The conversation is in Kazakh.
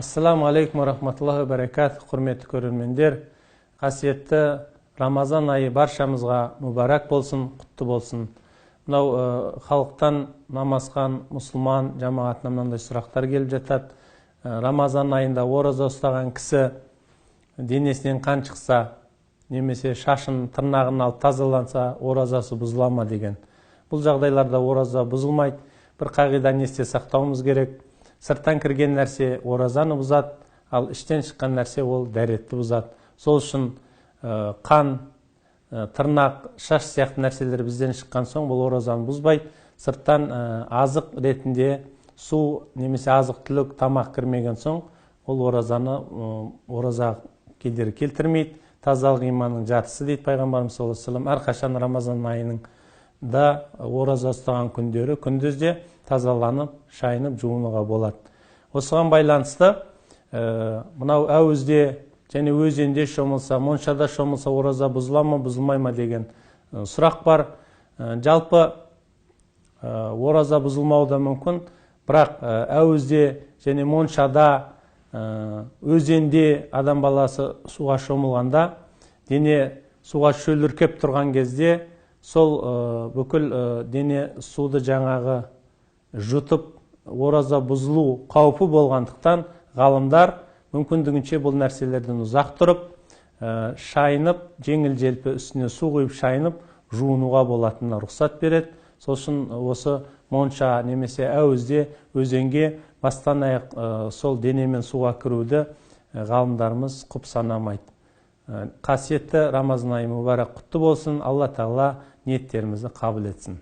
Ассаламу алейкум рахматуллахи баракатух, құрметті көрермендер. Қасиетті Рамазан айы баршамызға мүбәрак болсын, құтты болсын. Мынау халықтан намазхан, мұсылман жамағатына мынандай сұрақтар келіп жатады. Рамазан айында ораза ұстаған кісі денесінен қан шықса, немесе шашын, тырнағын алып тазаланса, оразасы бұзыла ма деген. Бұл жағдайларда ораза бұзылмайды. Бір қағиданы есте сақтауымыз керек. Сырттан кірген нәрсе оразаны бұзады, ал іштен шыққан нәрсе ол дәретті бұзады. Сол үшін қан, тырнақ, шаш сияқты нәрселер бізден шыққан соң бұл оразаны бұзбайды. Сырттан азық ретінде су немесе азық-түлік, тамақ кірмеген соң ол оразаны ораза кедергі келтірмейді. Тазалық иманның жартысы дейді пайғамбарымыз саллаллаху алейхи вассалам. Әрқашан Рамазан айының да ораза ұстаған күндері күндіз де тазаланып, шайынып, жуынуға болады. Осыған байланысты мынау әуізде және өзенде шомылса, моншада шомылса ораза бұзыла ма, бұзылмай ма деген сұрақ бар. Жалпы ораза бұзылмауы да мүмкін, бірақ әуізде және моншада, өзенде адам баласы суға шомылғанда, дене суға шөліркеп тұрған кезде сол бүкіл дене суды жаңағы жұтып, ораза бұзылу қаупі болғандықтан ғалымдар мүмкіндігінше бұл нәрселерден ұзақ тұрып, шайынып, жеңіл желпі үстіне су құйып шайынып, жуынуға болатынына рұқсат береді. Сол үшін осы монша немесе әуізде, өзенге бастан аяқ сол денемен суға кіруді ғалымдарымыз құп санамайды. Қасиетті Рамазан айы мүбәрак құтты болсын. Алла Тағала ниеттерімізді қабыл етсін.